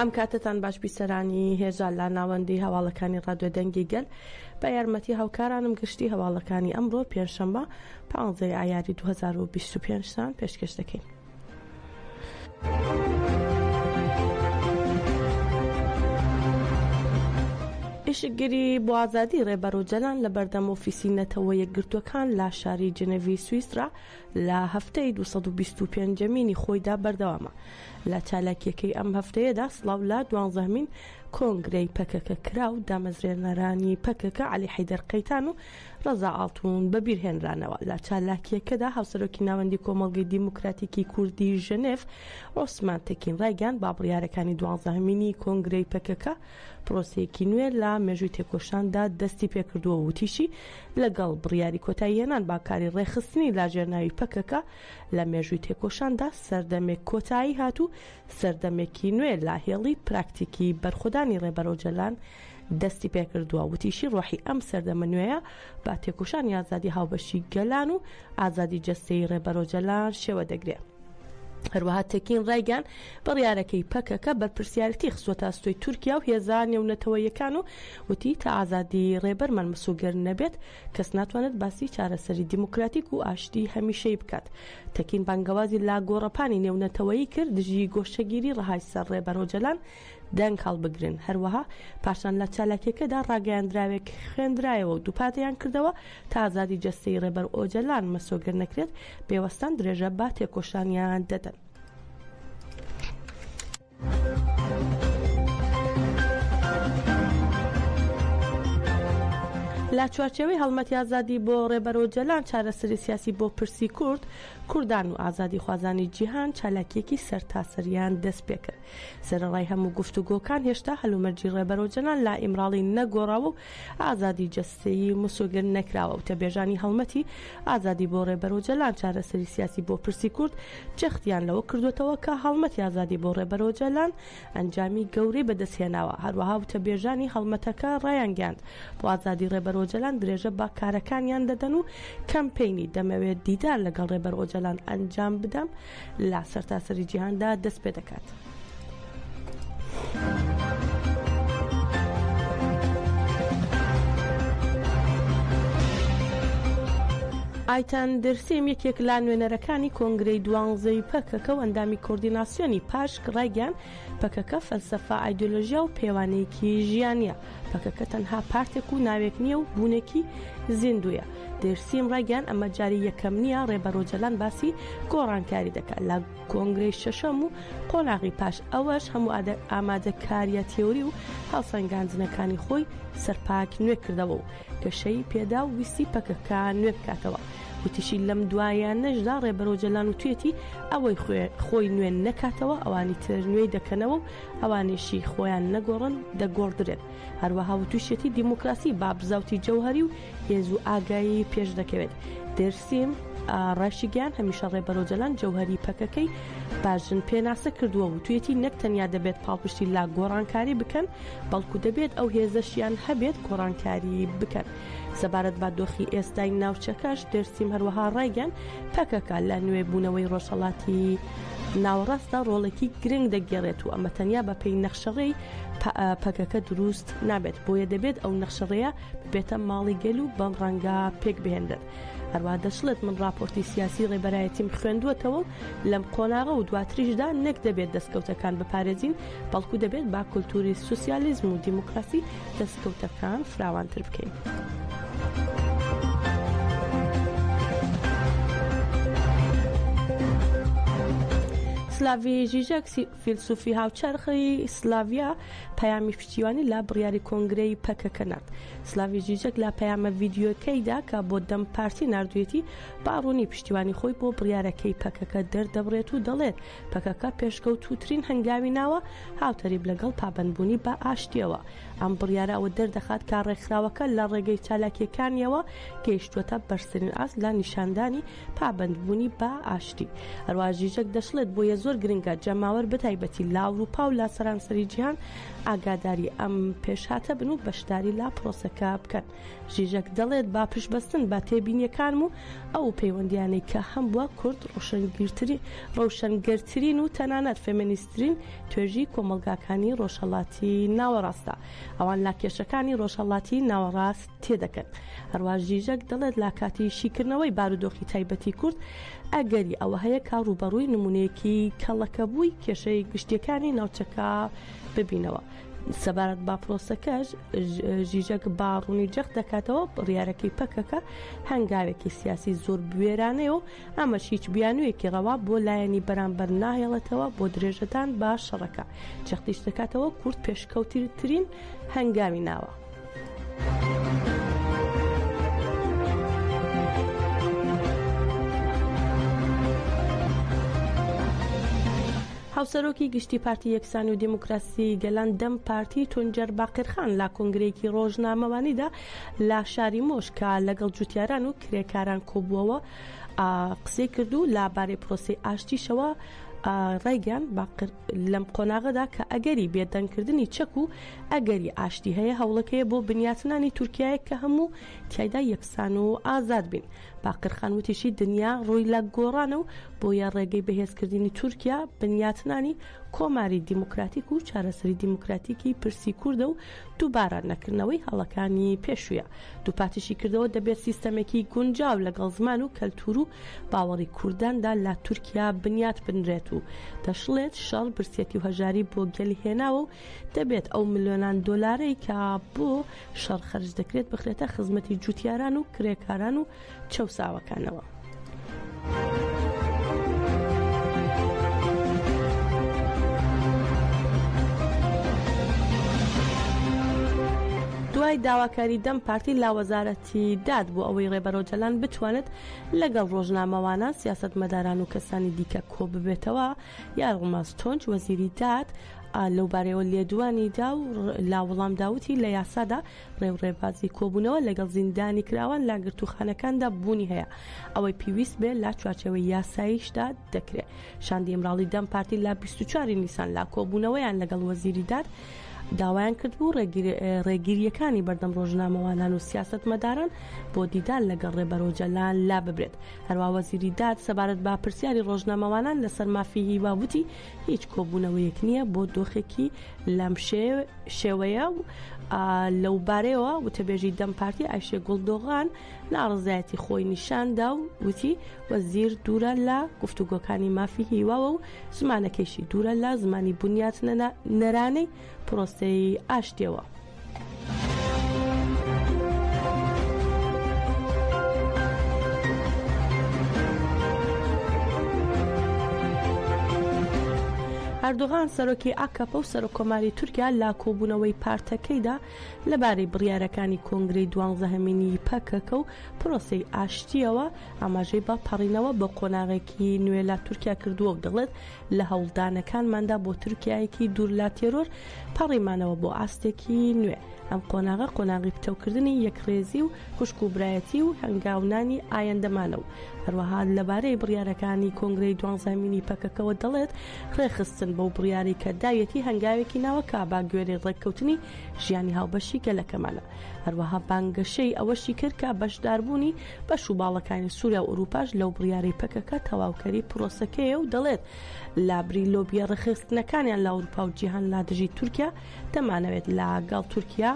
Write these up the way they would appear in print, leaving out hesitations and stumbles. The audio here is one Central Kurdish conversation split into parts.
ئەم کاتەتان باش بیسەرانی هێژا لە ناوەندی هەواڵەکانی ڕادیۆ دەنگی گەل بە یارمەتی هاوکارانم گشتی هەواڵەکانی ئەمڕۆ پێنجشەممە 15 ئایاری 2025 تان پێشکەش دەکەین. ئیشکگری بۆ ئازادی ڕێبەر ئۆجەلان لە بەردەم ئۆفیسی نەتەوە یەکگرتووەکان لە شاری جنێڤی سویسرا لە هەفتەی 225 مینی خۆیدا بەردەوامە. لە چالاکییەکەی ئەم هەفتەیەدا سڵاو لە دوانزەهەمین کۆنگرەی پەکەکە کرا و دامەزرێنەرانی پەکەکە عەلی حەیدەر قەیتان و ڕەزا ئاڵتون بەبیرهێنرانەوە. لە چالاکییەکەدا هاوسەرۆکی ناوەندی کۆمەڵگەی دیموکراتیکی کوردی ژنێڤ عوسمان تەکین ڕایگەیاند با بڕیارەکانی دوانزەهەمینی کۆنگرەی پەکەکە پرۆسەیەکی نوێ لە مێژووی تێکۆشاندا دەستی پێکردووە و وتیشی لەگەڵ بڕیاری کۆتاییهێنان با کاری ڕێکخستنی لاژێر ناوی پەکەکە لە مێژووی تێکۆشاندا سەردەمێک کۆتایی هات و سەردەمێکی نوێ لە هێڵی پراکتیکی بەرخۆدانی ڕێبەر ئۆجەلان دەستی پێکردووە، وتیشی ڕۆحی ئەم سەردەمە نوێیە بە تێکۆشانی ئازادی هاوبەشی گەلان و ئازادی جەستەیی ڕێبەر ئۆجەلان شێوە دەگرێ. هەروەها تەکین ڕایگەیاند، بڕیارەکەی پەکەکە بەرپرسیارێتی خستووەتە ئەستۆی تورکیا و هێزە نێونەتەوەییەکان و وتی، تا ئازادی ڕێبەرمان مسۆگەر نەبێت، کەس ناتوانێت باسی چارەسەری دیموکراتیک و ئاشتی هەمیشەیی بکات. تەکین بانگەوازی لە گۆڕەپانی نێونەتەوەیی کرد دژی گۆشەگیری ڕەهای سەر ڕێبەر ئۆجەلان دەنگ هەڵبگرن. هەروەها پاشان لە چالاکیەکەدا ڕاگەیاندراوێک خوێندرایەوە و دووپاتیان کردەوە تا ئازادی جەستەیی ڕێبەر ئۆجەلان مسۆگەر نەکرێت، بێوەستان درێژە بە تێکۆشانیان دەدەن. لە چوارچێوەی هەڵمەتی ئازادی بۆ ڕێبەر ئۆجەلان چارەسەری سیاسی بۆ پرسی کورد، کوردان و ئازادیخوازانی جیهان چالاکییەکی سەرتاسەریان دەستپێکرد. سەرەڕای هەموو گفتوگۆکان هێشتا هەلومەرجی ڕێبەر ئۆجەلان لە ئیمراڵی نەگۆڕاوە و ئازادی جەستەیی مسۆگەر نەکراوە. وتەبێژانی هەڵمەتی ئازادی بۆ ڕێبەر ئۆجەلان چارەسەری سیاسی بۆ پرسی کورد جەختیان لەوە کردووەتەوە کە هەڵمەتی ئازادی بۆ ڕێبەر ئۆجەلان ئەنجامی گەورەی بەدەستهێناوە. هەروەها وتەبێژانی هەڵمەتەکە ڕایانگەیاند، بۆ ئازادی ڕێبەر ئۆجەلان درێژە بە کارەکانیان دەدەن و کەمپەینی دەمەوێت دیدار لەگەڵ ڕێبەر ئۆجەلان ئەنجام بدەم لە سەرتاسەری جیهاندا دەست پێدەکات. ئایتان درسیم یەکێک لە نوێنەرەکانی کۆنگرەی دوانزەی پەکەکە و ئەندامی کۆردیناسیۆنی پاشک ڕایگەیاند پەکەکە فەلسەفە، ئایدۆلۆژیا و پێوانەیەکی ژیانییە. پەکەکە تەنها پارتێک و ناوێک نییە و بوونێکی زیندوویە. دێرسیم ڕایگەیاند ئەمە جاری یەکەم نییە ڕێبەر ئۆجەلان باسی گۆڕانکاری دەکات لە کۆنگرەی شەشەم و قۆناغی پاش ئەوەش هەموو ئامادەکارییە تیۆری و هەڵسەنگاندنەکانی خۆی سەرپاک نوێ کردەوە و گەشەی پێدا و ویستی پەکەکە نوێ بکاتەوە. وتیشی لەم دوایانەشدا ڕێبەر ئۆجەلان وتویەتی ئەوەی خۆی نوێ نەکاتەوە ئەوانی تر نوێی دەکەنەوە و ئەوانیشی خۆیان نەگۆڕن دەگۆڕدرێن. هەروەها وتوشیەتی دیموکراسی با بزاوتی جەوهەری و هێز و ئاگایی پێش دەکەوێت. دێرسیم ڕاشیگەیاند هەمیشە ڕێبەر ئۆجەلان جەوهەری پەکەکەی بە ژن پێناسە کردووە و وتویەتی نەک تەنیا دەبێت پاڵپشتی لە گۆڕانکاری بکەن بەڵکو دەبێت ئەو هێزەشیان هەبێت گۆڕانکاری بکەن. سەبارەت بە دۆخی ئێستای ناوچەکەش دێرسیم هەروەها ڕایگەیاند پەکەکە لە نوێبوونەوەی ڕۆژهەڵاتی ناوەڕاستدا ڕۆڵێکی گرنگ دەگێڕێت و ئەمە تەنیا بە پێی نەخشەڕێی پەکەکە دروست نابێت بۆیە دەبێت ئەو نەخشەڕێیە ببێتە ماڵی گەل و بەم ڕەنگە پێک بهێنرێت. هەروەها دەشڵێت من ڕاپۆرتی سیاسی ڕێبەرایەتیم خوێندووەتەوە و لەم قۆناغە و دواتریشدا نەک دەبێت دەستکەوتەکان بپارێزین بەڵکو دەبێت با کولتوری سوسیالیزم و دیموکراسی دەستکەوتەکان فراوانتر بکەین. سلاڤی ژیژەک فیلسوفی هاوچەرخی سلاڤیا پەیامی پشتیوانی لە بڕیاری کۆنگرەی پەکەکە نارد. سلاڤی ژیژەک لە پەیامە ڤیدیۆکەیدا کە بۆ دەم پارتی ناردوویەتی بە ڕوونی پشتیوانی خۆی بۆ بڕیارەکەی پەکەکە دەردەبڕێت و دەڵێت پەکەکە پێشکەوتووترین هەنگاوی ناوە هاوتەریب لەگەڵ پابەندبوونی بە ئاشتییەوە. ئەم بڕیارە ئەوە دەردەخات کە ڕێکخراوەکە لە ڕێگەی چالاکییەکانییەوە گەیشتووەتە بەرزترین ئاست لە نیشاندانی پابەندبوونی بە ئاشتی. هەروەها ژیژەک دەشڵێت بۆیە زۆر. زۆر گرنگە جەماوەر بەتایبەتی لە ئەوروپا و لە سەرانسەری جیهان ئاگاداری ئەم پێشهاتە بن و بەشداری لە پرۆسەکە بکەن. ژیژەک دەڵێت با پشتبەستن بە تێبینییەکانم و ئەو پەیوەندییانەی کە هەمبووە، کورد ڕۆشنگەرترین و تەنانەت فێمێنیستترین توێژی کۆمەڵگاکانی ڕۆژهەڵاتی ناوەڕاستە. ئەوان لە کێشەکانی ڕۆژهەڵاتی ناوەڕاست تێدەگەن. هەروا ژیژەک دەڵێت لە کاتی شیکردنەوەی بارودۆخی تایبەتی کورد، ئەگەری ئەوە هەیە کە ڕووبەڕووی نموونەیەکی کەڵەکەبووی کێشەی گشتییەکانی ناوچەکە ببینەوە. سەبارەت بە پرۆسەکەش، ژیژەک بە ڕوونی جەخت دەکاتەوە، بڕیارەکەی پەکەکە هەنگاوێکی سیاسی زۆر بوێرانەیە و ئەمەش هیچ بیانوویەکی ڕەوا بۆ لایەنی بەرامبەر ناهێڵێتەوە بۆ درێژەدان بە شەڕەکە، جەختیش دەکاتەوە کورد پێشکەوترترین هەنگاوی ناوە. هاوسەرۆکی گشتی پارتی یەکسانی و دیموکراسی گەلان دەم پارتی تونجەر باقرخان لە کۆنگرەیەکی ڕۆژنامەوانیدا لە شاری مۆش کە لەگەڵ جوتیاران و کرێکاران کۆبووەوە قسەی کرد و لە بارەی پرۆسەی ئاشتیشەوە ڕایگەیاند باقر لەم قۆناغەدا کە ئەگەری بێدەنگکردنی چەک و ئەگەری ئاشتی هەیە هەوڵەکەیە بۆ بنیاتنانی تورکیایەک کە هەموو تیایدا یەکسان و ئازاد بین. باقرخان وتیشی، دنیا ڕووی لە گۆڕانە و بۆیە ڕێگەی بەهێزکردنی تورکیا بنیاتنانی کۆماری دیموکراتیک و چارەسەری دیموکراتیکی پرسی کوردە و دووبارە نەکردنەوەی هەڵەکانی پێشوویە. دووپاتیشی کردەوە، دەبێت سیستەمێکی گونجاو لەگەڵ زمان و کەلتوور و باوەڕی کورداندا لە تورکیا بنیات بنرێت و دەشڵێت، شەڕ برسێتی و هەژاری بۆ گەل هێناوە و دەبێت ئەو ملیۆنان دۆلارەی کە بۆ شەڕ خەرج دەکرێت بخرێتە خزمەتی جوتیاران و کرێکاران و چەوساوەکانەوە. دوای داواکاری دەم پارتی لە وەزارەتی داد بۆ ئەوەی ڕێبەر ئۆجەلان بتوانێت لەگەڵ ڕۆژنامەوانان، سیاسەتمەداران و کەسانی دیکە کۆببێتەوە، یارڵماز تۆنج وەزیری داد لەوبارەیەوە لێدوانی دا و لە وەڵامدا وتی لە یاسادا ڕێ و ڕێبازی کۆبوونەوە لەگەڵ زیندانیکراوان لە گرتووخانەکاندا بوونی هەیە، ئەوەی پێویست بێت لە چوارچێوەی یاساییشدا دەکرێت. شاندی ئیمراڵی دەم پارتی لە 24 ی نیسان لە کۆبوونەوەیان لەگەڵ وەزیری داد داوایان کردبوو ڕێگرییەکانی بەردەم ڕۆژنامەوانان و سیاسەتمەداران بۆ دیدار لەگەڵ ڕێبەر ئۆجەلان لاببرێت. هەروا وەزیری داد سەبارەت بە پرسیاری ڕۆژنامەوانان لەسەر مافی هیوا وتی، هیچ کۆبوونەوەیەک نییە بۆ دۆخێکی لەم شێوەیە و لەوبارەیەوە وتەبێژی دەم پارتی ئایشێ گوڵدۆغان ناڕەزایەتی خۆی نیشاندا و وتی وەزیر دوورە لە گفتوگۆکانی مافی هیواوە و زمانەکەیشی دوورە لە زمانی بنیات نەرانەی پرۆسەی ئاشتیەوە. ئەردۆغان سەرۆکی ئاکەپە و سەرۆککۆماری تورکیا لە کۆبوونەوەی پارتەکەیدا لەبارەی بڕیارەکانی کۆنگرەی دوانزەهەمینی پەکەکە و پرۆسەی ئاشتییەوە ئاماژەی بە پەڕینەوە بۆ قۆناغێکی نوێ لە تورکیا کردووە و دەڵێت لە هەوڵدانەکانماندا بۆ تورکیایەکی دوور لە تێرۆر پەڕیمانەوە بۆ ئاستێکی نوێ. ئەم قۆناغە قۆناغی پتەوکردنی یەکڕێزی و خوشک و برایەتی و هەنگاونانی ئایەندەمانە و هەروەها لەبارەی بڕیارەکانی کۆنگرەی دوانزەهەمینی پەکەکەوە دەڵێت ڕێکخستن بەو بڕیارەی کە داویەتی هەنگاوێکی ناوە کە بە گوێرەی ڕێککەوتنی ژیانی هاوبەشی گەلەکەمانە. هەروەها بانگەشەی ئەوەشی کرد کە بەشداربوونی بەش و باڵەکانی سووریا و ئەوروپاش لەو بڕیارەی پەکەکە تەواوکەری پرۆسەکەیە و دەڵێت لابری لۆبیە ڕێکخستنەکانیان لە ئەوروپا و جیهان لا دژی تورکیا دەمانەوێت لە گەڵ تورکیا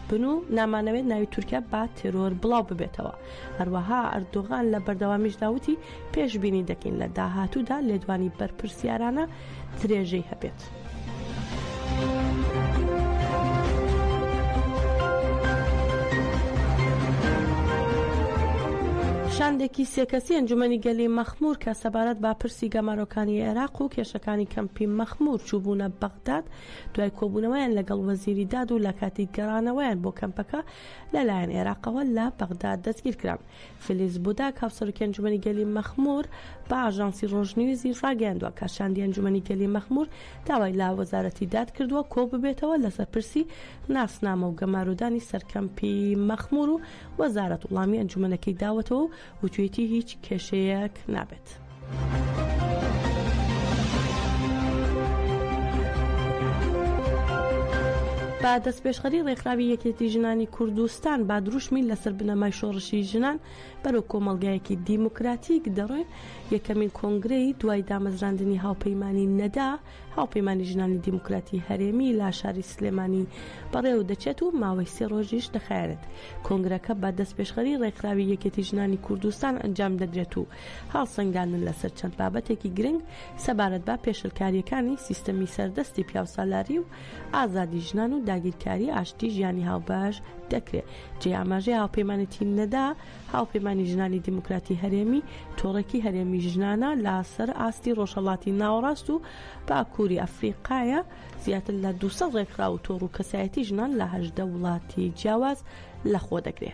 بن و نامانەوێت ناوی تورکیا بە تێرۆر بڵاو ببێتەوە. هەروەها ئەردۆغان لە بەردەوامیشدا وتی پێشبینی دەکەین لە داهاتوودا لێدوانی بەرپرسیارانە درێژەی هەبێت. شاندێکی سێ کەسی ئەنجومەنی گەلی مەخمور کە سەبارەت بە پرسی گەمارۆکانی عێراق و کێشەکانی کەمپی مەخمور چووبوونە بەغداد، دوای کۆبوونەوەیان لەگەڵ وەزیری داد و لە کاتی گەڕانەوەیان بۆ کەمپەکە لەلایەن عێراقەوە لە بەغداد دەستگیرکران. فلیز بوداک، هاوسەرۆکی ئەنجومەنی گەلی مەخمور بە ئاژانسی ڕۆژنیوزی ڕاگەیاندووە کە شاندی ئەنجومەنی گەلی مەخمور داوای لە وەزارەتی داد کردووە کۆببێتەوە لەسەر پرسی ناسنامە و گەمارۆدانی سەر کەمپی مەخمور و وەزارەت وڵامی ئەنجومەنەکەی داوەتەوە و وتویەتی هیچ کێشەیەک نابێت. بە دەستپێشخەری ڕێکخراوی یەکێتی ژنانی کوردستان با دروشمی لەسەر بنەمای شۆڕشی ژنان بەرەو کۆمەڵگایەکی دیموکراتیک دەڕۆین یەکەمین کۆنگرەی دوای دامەزراندنی هاوپەیمانی نەدا هاوپەیمانی ژنانی دیموکراتی هەرێمی لە شاری سلێمانی بەڕێوە دەچێت و ماوەی سێ ڕۆژیش دەخایەنێت. کۆنگرەکە بە دەستپێشخەری ڕێکخراوی یەکێتی ژنانی کوردستان ئەنجام دەدرێت و هەڵسەنگاندن لەسەر چەند بابەتێکی گرنگ سەبارەت بە پێشلکارییەکانی سیستەمی سەردەستی پیاوسالاری و ئازادی ژنان و داگیرکاری ئاشتی ژیانی هاوبەش دەکرێت. جێی ئاماژەیە هاوپەیمانێتی نەدا هاوپەیمانی ژنانی دیموکراتی هەرێمی، تۆڕێکی هەرێمی ژنانە لە سەر ئاستی ڕۆژهەڵاتی ناوەڕاست و باکووری ئەفریقایە، زیاتر لە 200 ڕێکخراو و تۆڕ و کەسایەتی ژنان لە 18 وڵاتی جیاواز لەخۆ دەگرێ.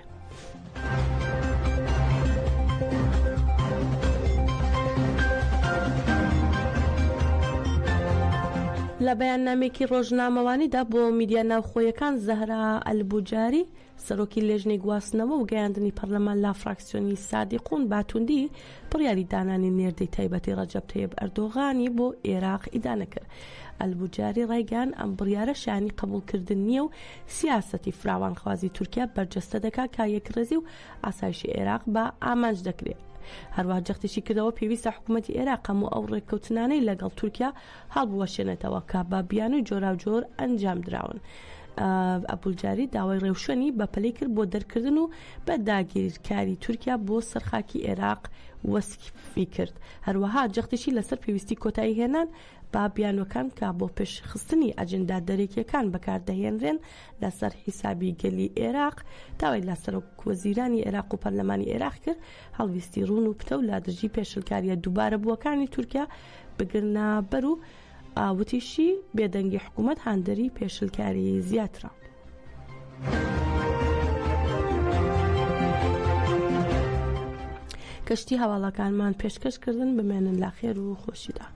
لە بەیاننامەیەکی ڕۆژنامەوانیدا بۆ میدیا ناوخۆیەکان زەهرا ئەلبوجاری، سەرۆکی لێژنەی گواستنەوە و گەیاندنی پەرلەمان لە فراکسیۆنی سادیقون بە توندی بڕیاری دانانی نێردەی تایبەتی ڕەجەب تەیب ئەردۆغانی بۆ ئێراق ئیدانە کرد. ئەلبوجاری ڕایگەیاند ئەم بڕیارە شایانی قبوڵکردن نییە و سیاسەتی فراوانخوازی تورکیا بەرجەستە دەکات کە یەکڕێزی و ئاسایشی ئێراق بە ئامانج دەکرێت. هەروەها جەختیشی کردەوە پێویستە حکوومەتی ئێراق هەموو ئەو ڕێککەوتنانەی لەگەڵ تورکیا هەڵبوەشێنێتەوە کە بە بیانووی جۆراوجۆر ئەنجام دراون. ئەبولجاری داوای ڕێوشوێنی بەپەلەی کرد بۆ دەرکردن و بە داگیرکاری تورکیا بۆ سەر خاکی ئێراق وەسفی کرد. هەروەها جەختیشی لەسەر پێویستی کۆتایی هێنان بە بیانووەکان کە بۆ پێشخستنی ئەجندا دەرەکییەکان بەکاردەهێنرێن لەسەر حیسابی گەلی ئێراق، داوای لە سەرۆک وەزیرانی ئێراق و پەرلەمانی ئێراق کرد هەڵویستی ڕوون و پتەو لە دژی پێشلکارییە دووبارەبووەکانی تورکیا بگرنە بەر و وتیشی، بێدەنگی حکومەت هاندەری پێشلکاری زیاترە. کەشتی هەواڵەکانمان پێشکەش کردن بمێنن لە خێر و خۆشیدا.